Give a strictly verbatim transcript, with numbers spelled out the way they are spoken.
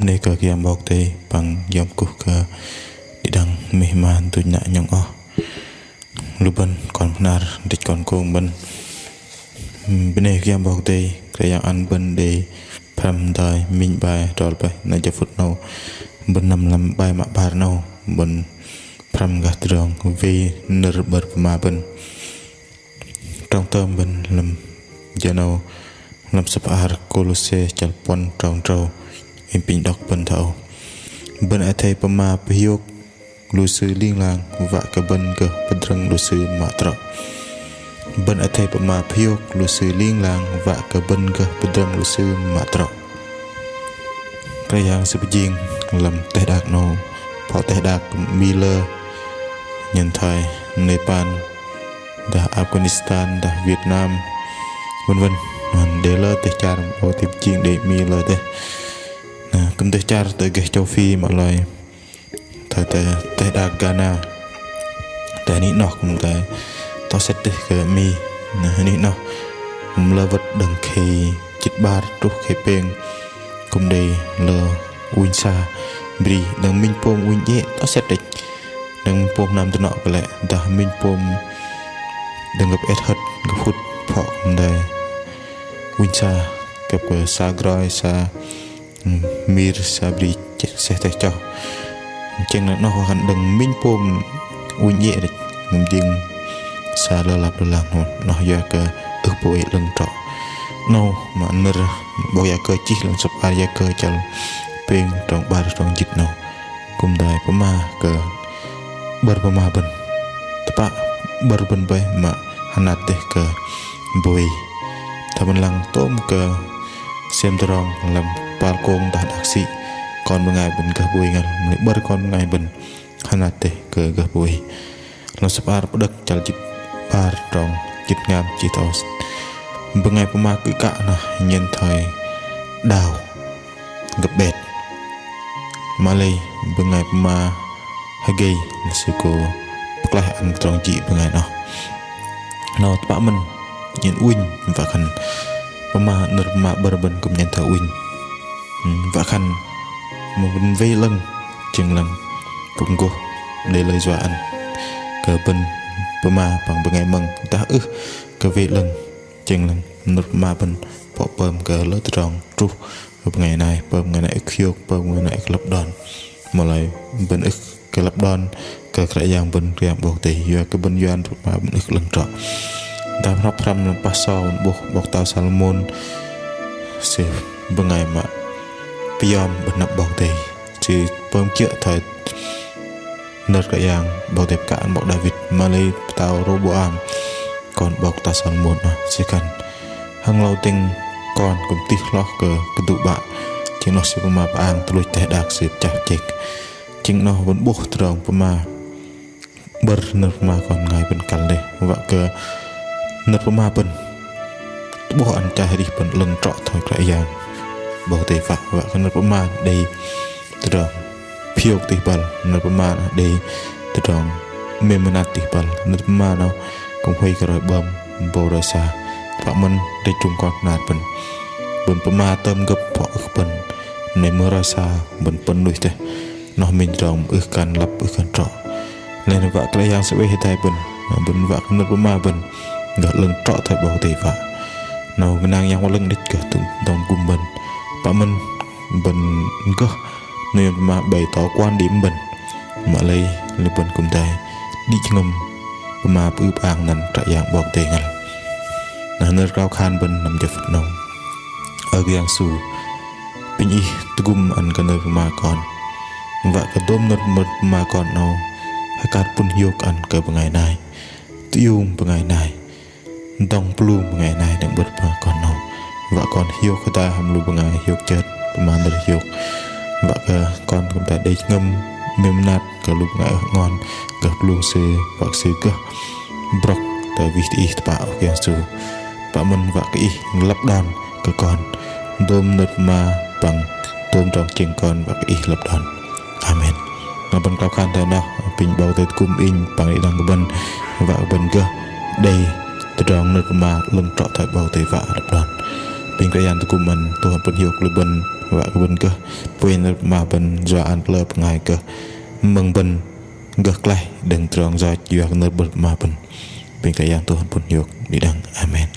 Bơnê kơ Kră Yang 'Bok Kei-Dei păng yom kuh kơ đĭ đăng mih ma duch nă nhŏng oh. Lu bơ̆n kon Bahnar đĕch kon kông bơ̆n. Bơnê Kră Yang 'Bok Kei-Dei, Kră Yang ăn bơ̆n đei pơhrăm dai minh 'bai adrol bơih. Na jơ phŭt 'nâu bơ̆n năm lăm 'bai mă 'bar 'nâu bơ̆n pơhrăm gah tơdrong wei nơ̆r 'bơ̆r pơma bơ̆n. Trong tơm bơ̆n lăm jơ 'nâu lăm sơ̆p hla ar Kôlôse chăl puăn trong tơdrâu. Inh apinh đŏk bơ̆n thoi âu: Bơ̆n athei pơma pơhiôk lu sư ling lang, wă kơ bơ̆n gơh pơdrơ̆ng lu sư mă trŏ. Bơ̆n athei pơma pơhiôk lu sư ling lang, wă kơ bơ̆n gơh pơdrơ̆ng lu sư mă trŏ. Kră Yang Sư pơjing lăm teh đak 'nâu, phŏ teh đak mi lơ, nhen thoi Nepal, dah Afghanistan, dah Việt Nam, vân vân. Noh đei lơ teh char 'Bok Kei-Dei pơjing đei mi lơ dêh. Na kư̆m teh char tơ gah châu Phi mă lei, thoi tơ teh đak Ghana, tơ anih noh kư̆m tơ tŏ sĕt dêh kơ mi. Na anih noh kư̆m lơ wơ̆t đơ̆ng khei jĭt 'bar truh khei pêng kư̆m đei lơ ŭnh sa bri, đơ̆ng minh pôm ŭnh iĕ tŏ sĕt đĕch. Đơ̆ng minh pôm hnam dơnŏ kơ lĕ, dah minh pôm đơ̆ng gơ̆p et hơ̆t gơ̆p hŭt phŏ kư̆m đei ŭnh sa, gơ̆p kơ sa groi, sa mir, sa bri seh teh choh. Chĕng noh wă khan đơ̆ng minh pôm ŭnh iĕ đĕch, ngơ̆m jing sa lơ lăp lơ lang. Noh yua kơ ưh pă oei 'lơ̆ng trŏ. 'Nâu mă nơ̆r 'bok Yakơ chih lăm sơ̆p hla ar Yakơ chăl pêng trong 'bar trong jĭt 'nâu. Kư̆m đei pơma kơ 'bơ̆r pơma bơ̆n. Tơpă 'bơ̆r bơ̆n bơih mă hơnat dêh kơ bơwei. Tơ bơ̆n lăng tôm kơ sem tơdrong lăm kơpal kông dah đak sĭ, kon bơngai bơ̆n gơh bơwei ngăl, mă lei 'bơ̆r kon bơngai bơ̆n hơnat dêh kơ gơh bơwei. Lăm sơ̆p hla ar Pơđơ̆k chăl jĭt 'bar trong jĭt hngam chih thoi âu: Bơngai pơma kư̆ kă noh nhen thoi đao gơ̆p 'bet. Mă lei bơngai pơma hơgei noh sư gô pơklaih ăn tơdrong jĭ bơngai noh. Noh tơpă mơ̆n nhen ŭnh, wă khan pơma, nơ̆r pơma 'bơ̆r bơ̆n kư̆m nhen thoi ŭnh. Wă khan mă bơ̆n wei 'lơ̆ng, chĕng lăng pŭk gôh đei lơi yua ăn kơ bơ̆n pơma păng bơngai mơ̆ng, dah ưh kơ wei 'lơ̆ng, chĕng lăng nơ̆r pơma bơ̆n pŏ pơm kơ lơ tơdrong truh kơ bơngai nai, pơm bơngai nai ưh kơ hiôk, pơm bơngai nai ưh kơ lăp đon. Mă lei bơ̆n ưh kơ lăp đon kơ Kră Yang bơ̆n, Kră Yang 'Bok Kei-Dei, yua kơ bơ̆n yua nơ̆r pơma bơ̆n ưh kơ 'lơ̆ng trŏ. Dah pơhrăm lăm pah sâu bơ̆n 'bôh 'Bok Tao Salômôn, sư bơngai mă pơyom bơ̆n hăm 'Bok Kei-Dei. Sư pơm kiơ̆ thoi nơ̆r Kră Yang 'Bok Kei-Dei pơkă ăn 'bok Đawit. Mă lei pơtao Rôbôam, kon 'Bok Tao Salômôn noh, sư khan: Hơnglâu dĕng kon kư̆m tih hloh kơ kơdŭ 'bă. Chĕng noh sư pơma pơang tơluch teh đak sư pơchah pơchek. Chĕng noh bơ̆n 'bôh tơdrong pơma 'bơ̆r nơ̆r pơma kon bơngai bơ̆n kăl dêh, wă kơ nơ̆r pơma bơ̆n tơ'bôh ăn chăl arih bơ̆n 'lơ̆ng trŏ thoi Kră Yang 'Bok Kei-Dei wă. Wă kơ nơ̆r pơma đei tơdrong phiôk tih băl, nơ̆r pơma noh đei tơdrong 'mêm mơnat tih băl, nơ̆r pơma noh kư̆m huay kơ roi 'bơm, 'bâu roi sa. Tơpă mơ̆n đĕch tơgŭm kon Bahnar bơ̆n, bơ̆n pơma tơm gơ̆p phŏ ưh bơ̆n, mă lei mưh roi sa bơ̆n pơ̆n nuih dêh. Noh minh tơdrong ưh kăn lăp ưh kăn trŏ. Lei na wă Kră Yang sơ̆ oei hơdai bơ̆n, bơ̆n wă kơ nơ̆r pơma bơ̆n gơh 'lơ̆ng trŏ thoi 'Bok Kei-Dei wă. Noh gơnang Yang Bơhngol 'Lơ̆ng đĕch gơh tơdrong tơgŭm bơ̆n. Tơpă mơ̆n bơ̆n gơh nơ̆r pơma bày tỏ quan điểm bơ̆n. Mă lei lu bơ̆n kư̆m đei đĭ jơhngơ̆m pơma pơư pơang năn Kră Yang 'Bok Kei-Dei ngăl. Na nơ̆r krao khan bơ̆n lăm jơ phŭt 'nâu: Ơ Kră Yang Yêsu, apinh Ih tơgŭm ăn kơ nơ̆r pơma kon. Wă kơ dôm nơ̆r pơma kon 'nâu hơkăt pŭn hiôk ăn kơ bơngai nai, tơiung bơngai nai, dŏng pơlung bơngai nai đơ̆ng 'bơ̆r pơma kon 'nâu. Wă kon hiôk hơdai hăm lu bơngai hiôk chơt pơma nơ̆r hiôk. Wă kơ kon kư̆m đei jơhngơ̆m 'mêm mơnat kơ lu bơngai ưh 'ngon, gơh pơlung sư, wă kơ sư gơh brŏk tơ wih tơ Ih tơpă, ơ Kră Yang Yêsu. Tơpă mơ̆n wă kơ Ih lăp đon kơ kon, dôm nơ̆r pơma păng dôm tơdrong tơchĕng kon wă kơ Ih lăp đon. Amen. Na bơ̆n krao khan thoi noh, apinh 'Bok Kei-Dei tơgŭm inh păng đĭ đăng kơ bơ̆n, wă kơ bơ̆n gơh đei tơdrong nơ̆r pơma 'lơ̆ng trŏ thoi 'Bok Kei-Dei wă lăp đon. Pinh Kră Yang tơgŭm ăn, tơgŭm ăn pŭn hiôk lu bơ̆n, wă kơ bơ̆n gơh pơih nơ̆r pơma bơ̆n, yua ăn plơ̆ bơngai gơh mơ̆ng bơ̆n gơh klaih đơ̆ng trong yoch yua kơ nơ̆r bơ̆n pơma bơ̆n. Pinh Kră Yang tơgŭm ăn pŭn hiôk đĭ đăng. Amen.